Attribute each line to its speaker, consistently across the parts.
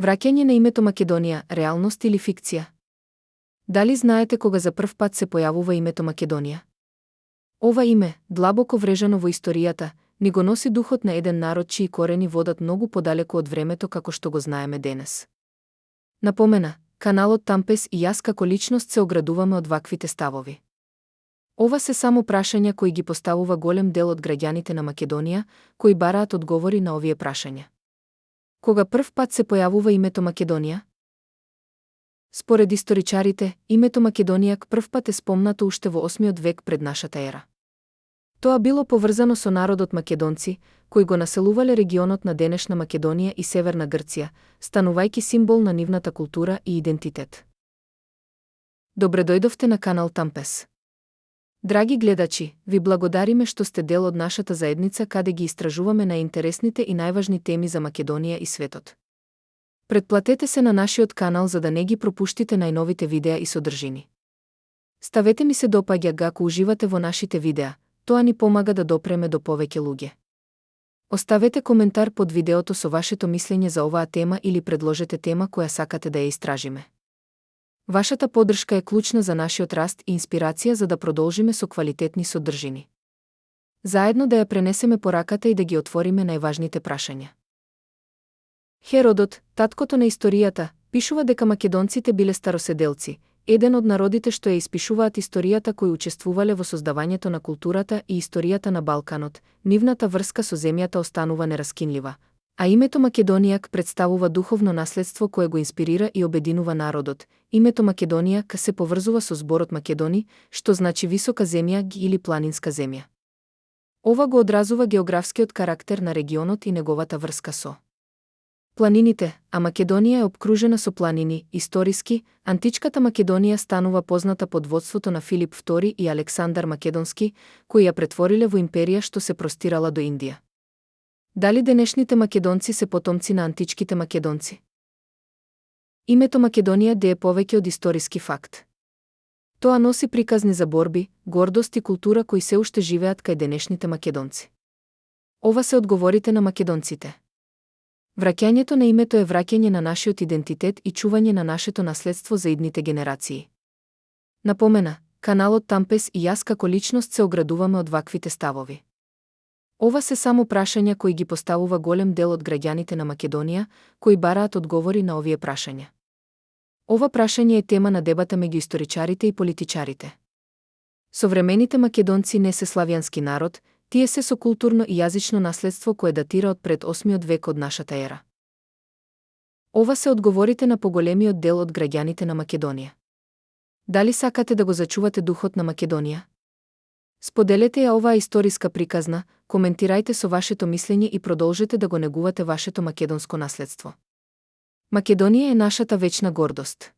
Speaker 1: Враќање на името Македонија, реалност или фикција? Дали знаете кога за прв пат се појавува името Македонија? Ова име, длабоко врежано во историјата, ни го носи духот на еден народ чии корени водат многу подалеку од времето како што го знаеме денес. Напомена, каналот Тампес и јас како личност се оградуваме од ваквите ставови. Ова се само прашања кои ги поставува голем дел од граѓаните на Македонија, кои бараат одговори на овие прашања. Кога прв пат се појавува името Македонија? Според историчарите, името Македонија прв пат е спомнато уште во 8 век пред нашата ера. Тоа било поврзано со народот македонци, кои го населувале регионот на денешна Македонија и Северна Грција, станувајќи символ на нивната култура и идентитет. Добре дојдовте на канал Тампес. Драги гледачи, ви благодариме што сте дел од нашата заедница каде ги истражуваме најинтересните и најважни теми за Македонија и светот. Претплатете се на нашиот канал за да не ги пропуштите најновите видеа и содржини. Ставете ми се допаѓа ако уживате во нашите видеа, тоа ни помага да допреме до повеќе луѓе. Оставете коментар под видеото со вашето мислење за оваа тема или предложете тема која сакате да ја истражиме. Вашата поддршка е клучна за нашиот раст и инспирација за да продолжиме со квалитетни содржини. Заедно да ја пренесеме пораката и да ги отвориме најважните прашања. Херодот, таткото на историјата, пишува дека македонците биле староседелци, еден од народите што ја испишуваат историјата кои учествувале во создавањето на културата и историјата на Балканот. Нивната врска со земјата останува нераскинлива, а името Македонија представува духовно наследство кое го инспирира и обединува народот. Името Македонија се поврзува со зборот Македони, што значи висока земја или планинска земја. Ова го одразува географскиот карактер на регионот и неговата врска со планините, а Македонија е обкружена со планини. Историски, античката Македонија станува позната под водството на Филип II и Александар Македонски, кои ја претвориле во империја што се простирала до Индија. Дали денешните македонци се потомци на античките македонци? Името Македонија е повеќе од историски факт. Тоа носи приказни за борби, гордост и култура кои се уште живеат кај денешните македонци. Ова се одговорите на македонците. Враќањето на името е враќање на нашиот идентитет и чување на нашето наследство за идните генерации. Напомена, каналот Тампес и јас како личност се оградуваме од ваквите ставови. Ова се само прашања кои ги поставува голем дел од граѓаните на Македонија, кои бараат одговори на овие прашања. Ова прашање е тема на дебата меѓу историчарите и политичарите. Современите македонци не се славјански народ, тие се со културно и јазично наследство кое датира од пред 8 век од нашата ера. Ова се одговорите на поголемиот дел од граѓаните на Македонија. Дали сакате да го зачувате духот на Македонија? Споделете ја оваа историска приказна, коментирајте со вашето мислење и продолжете да го негувате вашето македонско наследство. Македонија е нашата вечна гордост.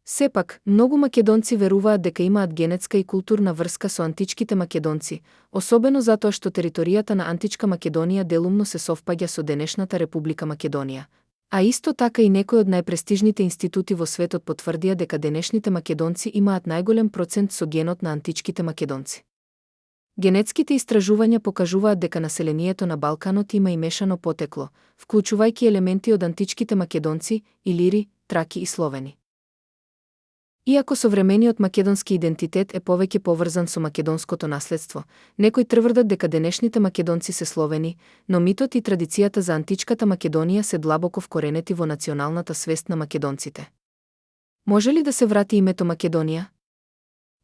Speaker 1: Сепак, многу македонци веруваат дека имаат генетска и културна врска со античките македонци, особено затоа што територијата на античка Македонија делумно се совпаѓа со денешната Република Македонија, а исто така и некои од најпрестижните институти во светот потврдија дека денешните македонци имаат најголем процент со генот на античките македонци. Генетските истражувања покажуваат дека населението на Балканот има и мешано потекло, вклучувајќи елементи од античките македонци, илири, траки и словени. Иако современиот македонски идентитет е повеќе поврзан со македонското наследство, некои тврдат дека денешните македонци се словени, но митот и традицијата за античката Македонија се длабоко вкоренети во националната свест на македонците. Може ли да се врати името Македонија?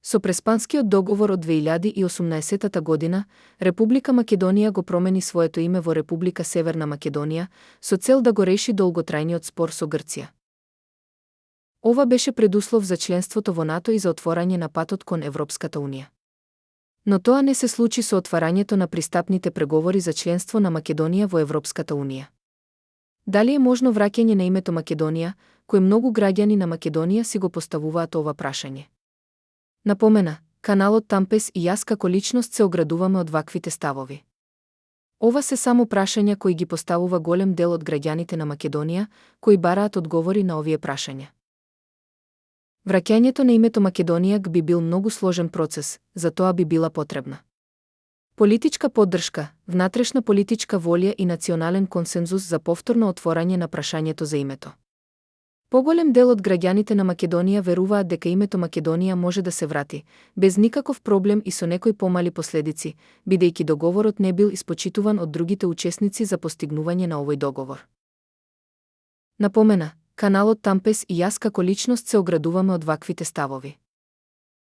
Speaker 1: Со Преспанскиот договор од 2018 година, Република Македонија го промени своето име во Република Северна Македонија, со цел да го реши долготрајниот спор со Грција. Ова беше предуслов за членството во НАТО и за отворање на патот кон Европската унија. Но тоа не се случи со отварањето на пристапните преговори за членство на Македонија во Европската унија. Дали е можно враќање на името Македонија, кој многу граѓани на Македонија си го поставуваат ова прашање? Напомена, каналот Тампес и јас како личност се оградуваме од ваквите ставови. Ова се само прашања кои ги поставува голем дел од граѓаните на Македонија, кои бараат одговори на овие прашања. Враќањето на името Македонија би бил многу сложен процес, за тоа би била потребна Политичка поддршка, внатрешна политичка волја и национален консензус за повторно отворање на прашањето за името. Поголем дел од граѓаните на Македонија веруваат дека името Македонија може да се врати, без никаков проблем и со некои помали последици, бидејќи договорот не бил испочитуван од другите учесници за постигнување на овој договор. Напомена, каналот Тампес и јас како личност се оградуваме од ваквите ставови.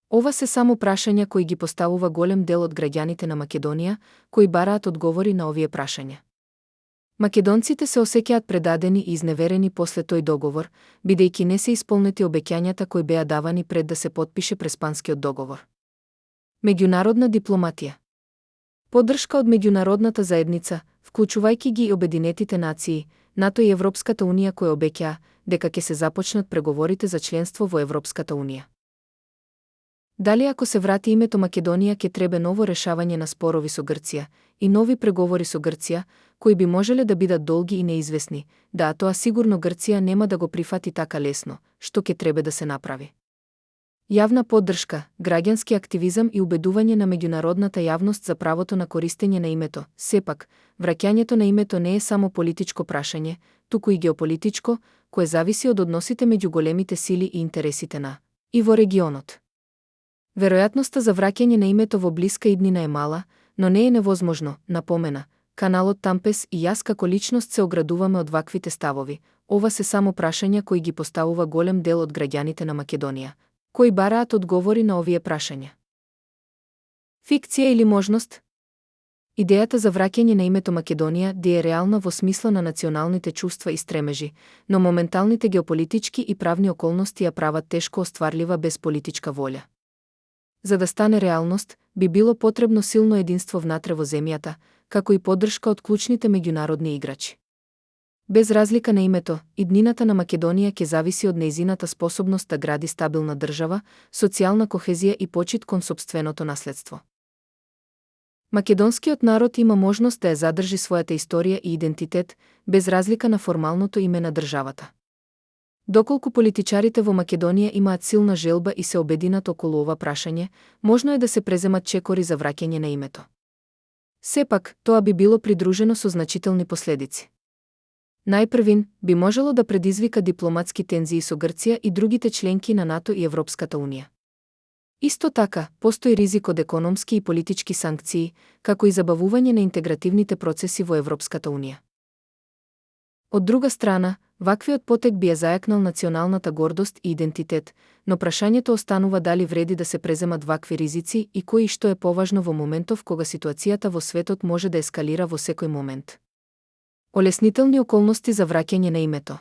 Speaker 1: Ова се само прашања кои ги поставува голем дел од граѓаните на Македонија, кои бараат одговори на овие прашања. Македонците се осеќаат предадени и изневерени после тој договор, бидејќи не се исполнети обеќањата кои беа давани пред да се потпише Преспанскиот договор. Меѓународна дипломатија. Поддршка од меѓународната заедница, вклучувајќи ги и Обединетите нации, НАТО и Европската унија кои обеќаа дека ќе се започнат преговорите за членство во Европската унија. Дали ако се врати името Македонија ќе требе ново решавање на спорови со Грција и нови преговори со Грција, кои би можеле да бидат долги и неизвестни, да, тоа сигурно Грција нема да го прифати така лесно, што ќе требе да се направи. Јавна поддршка, граѓански активизам и убедување на меѓународната јавност за правото на користење на името. Сепак, враќањето на името не е само политичко прашање, туку и геополитичко, кое зависи од односите меѓу големите сили и интересите на и во регионот. Веројатноста за враќање на името во блиска иднина е мала, но не е невозможно, напомена. Каналот Тампес и јас како личност се оградуваме од ваквите ставови. Ова се само прашања кои ги поставува голем дел од граѓаните на Македонија, кои бараат одговори на овие прашања. Фикција или можност? Идејата за враќање на името Македонија е реална во смисла на националните чувства и стремежи, но моменталните геополитички и правни околности ја прават тешко остварлива без политичка волја. За да стане реалност, би било потребно силно единство внатре во земјата, како и поддршка од клучните меѓународни играчи. Без разлика на името, иднината на Македонија ќе зависи од нејзината способност да гради стабилна држава, социјална кохезија и почит кон сопственото наследство. Македонскиот народ има можност да ја задржи својата историја и идентитет, без разлика на формалното име на државата. Доколку политичарите во Македонија имаат силна желба и се обединат околу ова прашање, можно е да се преземат чекори за враќање на името. Сепак, тоа би било придружено со значителни последици. Најпрвин, би можело да предизвика дипломатски тензии со Грција и другите членки на НАТО и Европската унија. Исто така, постои ризик од економски и политички санкции, како и забавување на интегративните процеси во Европската унија. Од друга страна, ваквиот потек би ја зајакнал националната гордост и идентитет, но прашањето останува дали вреди да се преземат вакви ризици и кои што е поважно во моментов кога ситуацијата во светот може да ескалира во секој момент. Олеснителни околности за враќање на името.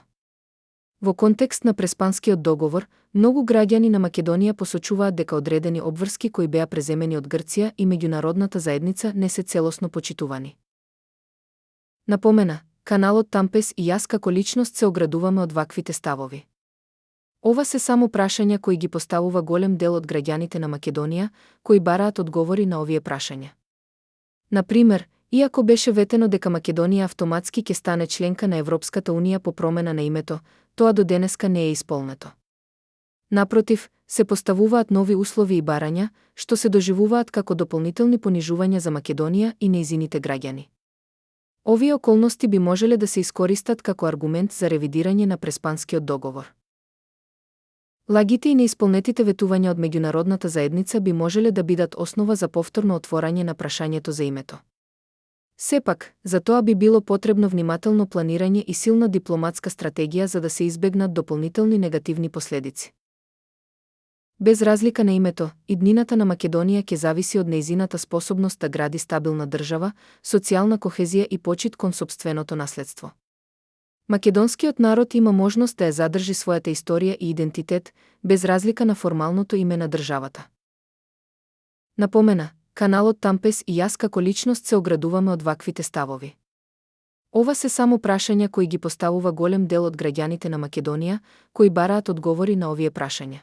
Speaker 1: Во контекст на Преспанскиот договор, многу граѓани на Македонија посочуваат дека одредени обврски кои беа преземени од Грција и меѓународната заедница не се целосно почитувани. Напомена, каналот Тампес и јас како личност се оградуваме од ваквите ставови. Ова се само прашања кои ги поставува голем дел од граѓаните на Македонија, кои бараат одговори на овие прашања. Например, иако беше ветено дека Македонија автоматски ќе стане членка на Европската унија по промена на името, тоа до денеска не е исполнето. Напротив, се поставуваат нови услови и барања, што се доживуваат како дополнителни понижувања за Македонија и нејзините граѓани. Овие околности би можеле да се искористат како аргумент за ревидирање на Преспанскиот договор. Лагите и неисполнетите ветувања од меѓународната заедница би можеле да бидат основа за повторно отворање на прашањето за името. Сепак, за тоа би било потребно внимателно планирање и силна дипломатска стратегија за да се избегнат дополнителни негативни последици. Без разлика на името, иднината на Македонија ќе зависи од нејзината способност да гради стабилна држава, социјална кохезија и почит кон сопственото наследство. Македонскиот народ има можност да ја задржи својата историја и идентитет, без разлика на формалното име на државата. Напомена, каналот Тампес и јас како личност се оградуваме од ваквите ставови. Ова се само прашања кои ги поставува голем дел од граѓаните на Македонија, кои бараат одговори на овие прашања.